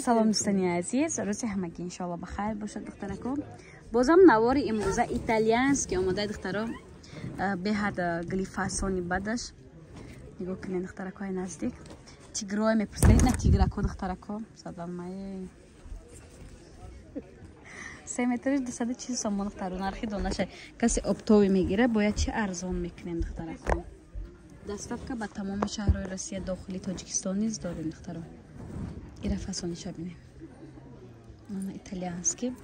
Салом дӯстони азиз, рӯзи ҳамагӣ иншоалло ба хайр бошад духтарако. Бозам навори имрӯза итальянский омодаи духтаро, беҳад гили фасони бадаш. Нигоҳ кунед духтаракои наздик. Тигрое мепурсед, на тиграко духтарако. Задамае. 3 метриш 240 сомон духтаро, нархи донаша. Касе оптовый мегира, бояд чи арзон мекунем духтарако. Доставка ба тамоми шаҳрҳои Россия, дохили Тоҷикистон низ дорем духтаро. Ира фасониша бинем. Итальянский.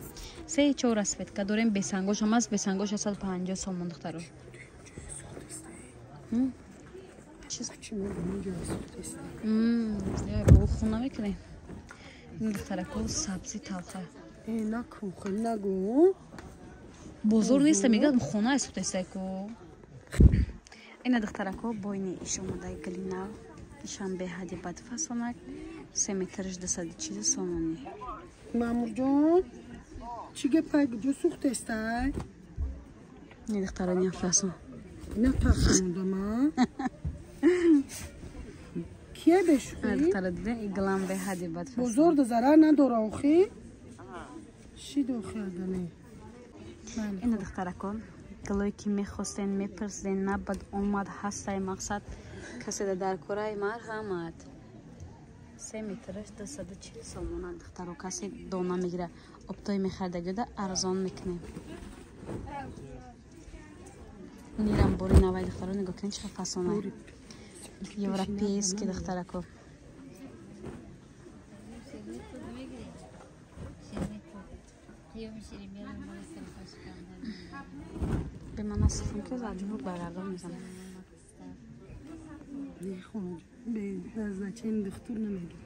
3-4 расцветка дорем, бесангош ҳам аст, бесангош 150 сомон духтаро. Чиз бо хун намекунем. Ин духтарако сабзи талха. Накун, хел нагу. Бозор неста, мегӯяд хона сӯхтестайку. Ина духтарако бойни иш омодаи гили нав. Ишам беҳади бад фасонак. 3 метриш 240 сомонӣ. Мамурҷон, чӣ гапай, куҷо сӯхтестай? Не духтарони фасон. На тахмондама. Кия бешӯхӣ? Духтара дида иглам беҳади бад фасон. Бозор да зарар надора охи? Шид охи адане. Ина духтарако, гилое ки мехостен, мепурсиден, набад омад ҳастай мақсад касе да дар кораи марҳамат. 3 метраш 240 сомона духтаро, касе дона мегира, оптои мехаридагида арзон мекунем. Нирам бори навай духтаро, нигоҳ кунед чӣ фасона. Европейский духтарако. Бе ман асифам ки аҷуб баргардон мезанам. Бе назначение духтур намегирад.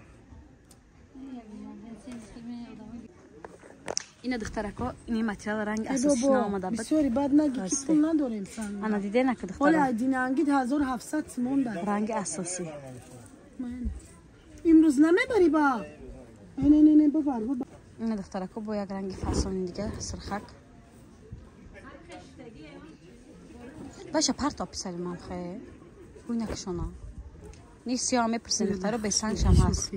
Ина духтарако, ини материал ранг асосӣ наомада буд. Бисёри бад наги ки пул надорем сан. Ана диде нака духтаро. Оля динангид 1700 сомон дар. Ранги асосӣ. Имрӯз намебари ба? Не не не бабар бабар. Ина духтарако бо як ранги фасони дига сирхак. Баша парто писари ман хе. Ҳуй накшона. Ни сиёҳ мепурсем духтаро, бесангшам ҳаст.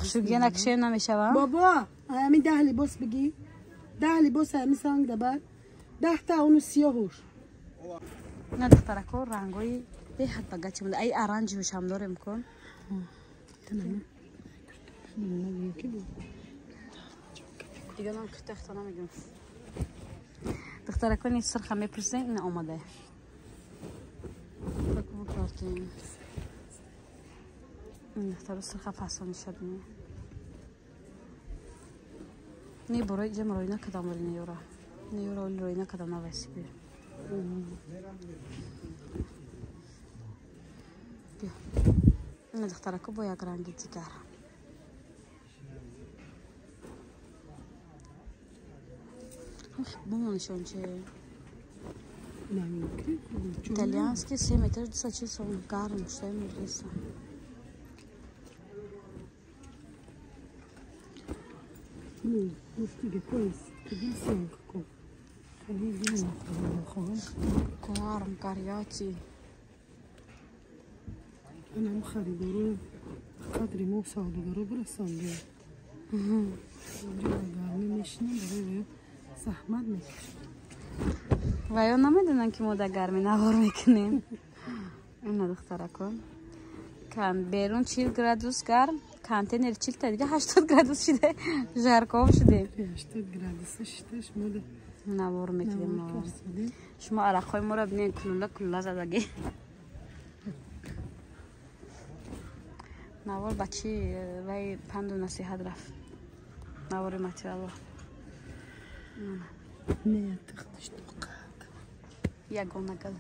Хушугия накшем намешава? Бобо, ами 10 либос бигӣ. 10 либос ами санг дабар. 10 та ону сиёҳуш. На духтарако рангои беҳад ба гачи монда. Ай оранжевишам дорем кун. Дига ман кӯтахта намегӯм. Духтарако ни сирха мепурсем, ина омада. Ин духтаро сирха фасони шуд. Не борои ҷам рӯй накардам, вале неёра. Неёра вале рӯй накардам наваси бир. Биё. Ина духтарако бо як ранги дигар. Бумонишон че? Итальянский 3 метр 240 сом гарм шудай мурдеса. Гарм горячий. Анам харидоро қадри мо савдогаро бирасонда. Гармӣ мешинам барои заҳмат мекашам. Ва ё намедонам ки мо дар гармӣ навор мекунем. Ина духтарако. Кан берун 40 градус гарм, контейнер 40 та дига 80 градус шиде, жарков шиде. 80 градус шиде, шумо навор мекунем. Шумо арақҳои моро бинед, кулула кулула задагӣ. Навор ба чи вай панду насиҳат рафт. Навори материало. Не, тахтиш тоқак. Ягона гал.